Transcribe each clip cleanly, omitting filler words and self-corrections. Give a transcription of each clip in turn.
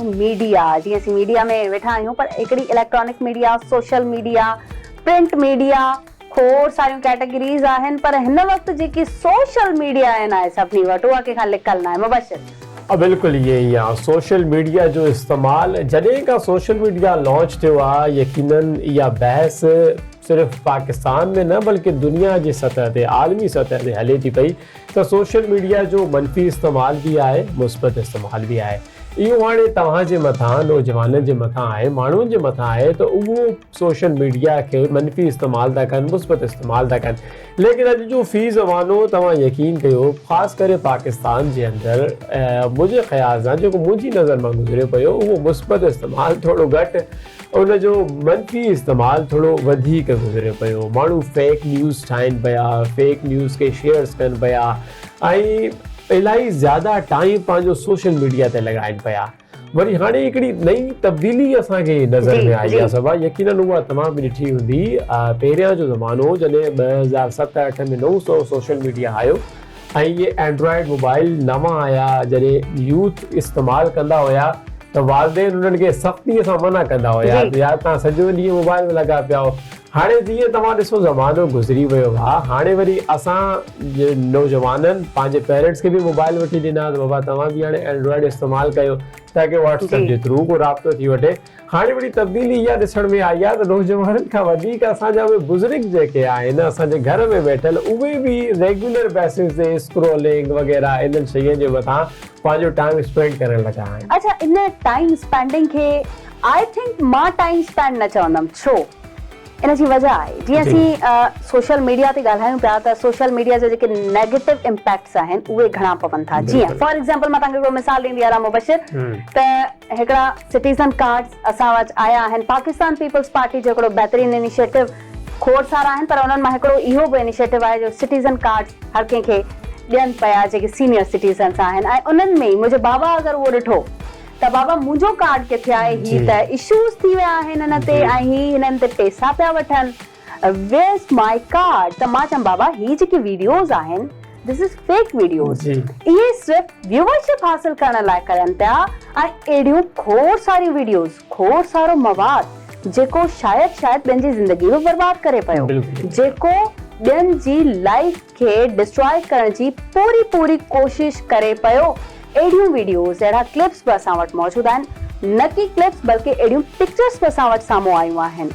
Media جيئن اسين media ۾ ويٺا آهيون پر هڪڙي electronic media, social media, print media کوڙ ساريون ڪيٽيگريز آهن پر هن وقت جيڪي سوشل ميڊيا آهن آهي سڀني وٽ اها ڪنهن کان لڪل ناهي مبشر. بلڪل ائين ئي آ سوشل ميڊيا جو استعمال جڏهن کان سوشل ميڊيا لانچ ٿيو آ يقينن اها بحث صرف پاڪستان ۾ نه بلڪه دنيا جي سطح تي عالمي سطح تي هلي ٿي پئي ته سوشل ميڊيا جو منفي استعمال به آهي مثبت استعمال به آهي اهو هاڻي توهان جي مٿان نوجوانن جي مٿان آهي ماڻهن جي مٿان آهي ته اهو سوشل ميڊيا کي منفي استعمال ٿا ڪن مثبت استعمال ٿا ڪن ليڪن اڄ جو في زمانو توهان يقين ڪيو خاص ڪري پاڪستان جي اندر منهنجي خيال سان جيڪو منهنجي نظر مان گذريو پيو اهو مثبت استعمال ٿورو گهٽ ان جو منفي استعمال ٿورو وڌيڪ گذري پيو ماڻهو فيڪ نيوز ٺاهين پيا فيڪ نيوز کي شيئرس ڪن پيا ۽ الاهي زياده ٽائيم پنهنجو سوشل ميڊيا تي لڳائين پيا وري هاڻي هڪڙي نئين تبديلي اسان کي نظر ۾ آئي آهي صبا يقينن اها توهان به ڏٺي هوندي پهريان جو زمانو جڏهن 2007 8 ۾ نئون سو سوشل ميڊيا آيو ۽ اهي اينڊرائيڊ موبائل نوان آيا جڏهن يوٿ استعمال ڪندا هيا ته والدين انهن کي سختي سان منع ڪندا هيا ته يار توهان سڄو ڏينهن موبائل ۾ لڳا پيا آهيو هاڻي جيئن توهان ڏسو زمانو گذري ويو آهي هاڻي وري اسان نوجوانن پنهنجي پيرنٽس کي به موبائل وٺي ڏنا ته بابا توهان به هاڻي اينڊرائيڊ استعمال ڪيو تاڪه واٽس ايپ جي ٿرو ڪو رابطو ٿي وٺي هاڻي وڏي تبديلي اها ڏسڻ ۾ آئي آهي ته نوجوانن کان وڌيڪ اسان جا اهي بزرگ جيڪي آهن اسان جي گهر ۾ ويٺل اهي به ريگيولر بيسز تي اسڪرولنگ وغيره انهن شين جي مٿان پنهنجو ٽائيم اسپينڊ ڪرڻ لڳا آهن. اڇا ان ٽائيم اسپينڊنگ کي I think مان ٽائيم اسپينڊ نه چوندم ڇو ان جي وجه آهي جيئن اسين سوشل ميڊيا تي ڳالهايون پيا ته سوشل ميڊيا جا جيڪي نيگيٽو امپيڪٽس آهن اهي گهڻا پون ٿا جيئن فار ايگزامپل مان توهان کي هڪڙو مثال ڏيندي هلان مبشر ته هڪڙا سٽيزن ڪارڊز اسان وٽ آيا آهن پاڪستان پيپلز پارٽي جو هڪڙو بهترين انيشيٽو کوڙ سارا آهن پر انهن مان هڪڙو اهو به انيشيٽو آهي جو سٽيزن ڪارڊز هر ڪنهن کي ڏين پيا جيڪي سينيئر سٽيزنس آهن ۽ انهن ۾ ئي منهنجي بابا اگر اهو ڏٺو ته بابا منهنجو ڪارڊ ڪٿي آهي هي ته اشوز ٿي ويا آهن هن تي ۽ هي هنن تي پيسا پيا وٺن ويئر از مائي ڪارڊ ته مان چيم بابا هي جيڪي ويڊيوز آهن دس از فيڪ ويڊيوز اهي صرف ويوئرشپ حاصل ڪرڻ لاء ڪرن پيا ۽ اهڙيون کوڙ ساريون ويڊيوز کوڙ سارو مواد جيڪو شايد شايد ٻين جي زندگي به برباد ڪري پيو جيڪو ٻين جي لائف کي ڊسٽرائي ڪرڻ جي پوري پوري ڪوشش ڪري پيو اهڙيون ويڊيوز اهڙا ڪلپس به اسان وٽ موجود آهن نه ڪي ڪلپس بلڪه اهڙيون پڪچرس به اسان وٽ سامهون آيون آهن.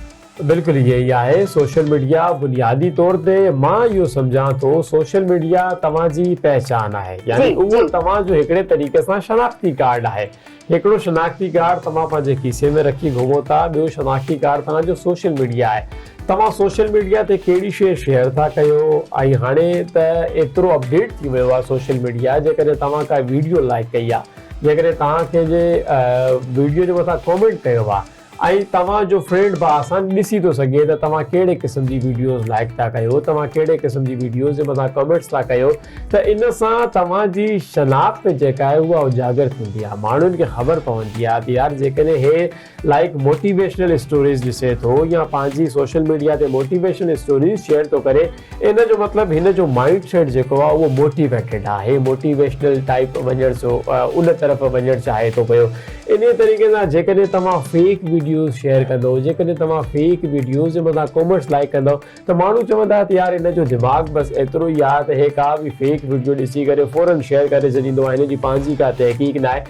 بلڪل ائين ئي آهي سوشل ميڊيا بنيادي طور تي مان اهو سمجهان ٿو سوشل ميڊيا توهان جي پهچان آهي يعني اهو توهان جو هڪڙي طريقي سان شناختي ڪارڊ آهي هڪڙو شناختي ڪارڊ توهان پنهنجي کيسي ۾ رکي گهمو ٿا ٻيو شناختي ڪارڊ توهان جو سوشل ميڊيا آهي توهان سوشل ميڊيا تي ڪهڙي شيء شيئر ٿا ڪيو ۽ هاڻي ته ايترو اپڊيٽ ٿي ويو آهي سوشل ميڊيا جيڪڏهن توهان ڪا ويڊيو لائڪ ڪئي آهي جيڪڏهن توهان ڪنهن جي ويڊيو جي مٿان ڪامينٽ ڪيو آهي ۽ توهان جو فرينڊ به آسان ڏسي ٿو سگهي ته توهان ڪهڙي قسم جي ويڊيوز لائڪ ٿا ڪيو توهان ڪهڙي قسم جي ويڊيوز جي مٿان ڪمينٽس ٿا ڪيو ته ان سان توهان جي شناخت جيڪا آهي اها اجاگر ٿيندي آهي ماڻهن کي خبر پوندي آهي ته يار جيڪڏهن هي لائڪ موٽيويشنل اسٽوريز ڏسي ٿو يا پنهنجي سوشل ميڊيا تي موٽيويشنل اسٽوريز شيئر ٿو ڪري ان جو مطلب هن جو مائنڊ سيٽ جيڪو آهي اهو موٽيويٽيڊ آهي موٽيويشنل ٽائيپ وڃڻ سو ان طرف وڃڻ چاهي ٿو پيو انهي طريقي سان جيڪڏهن توهان فيڪ ويڊيوز شيئر ڪندو جيڪڏهن توهان فيڪ ويڊيوز جي مٿان ڪومينٽس لائيڪ ڪندو ته ماڻهو چوندا ته يار هن جو دماغ بس ايترو ئي آهي ته هي ڪا به فيڪ ويڊيو ڏسي ڪري فورن شيئر ڪري ڇڏيندو آهي هن جي پنهنجي ڪا تحقيق ناهي.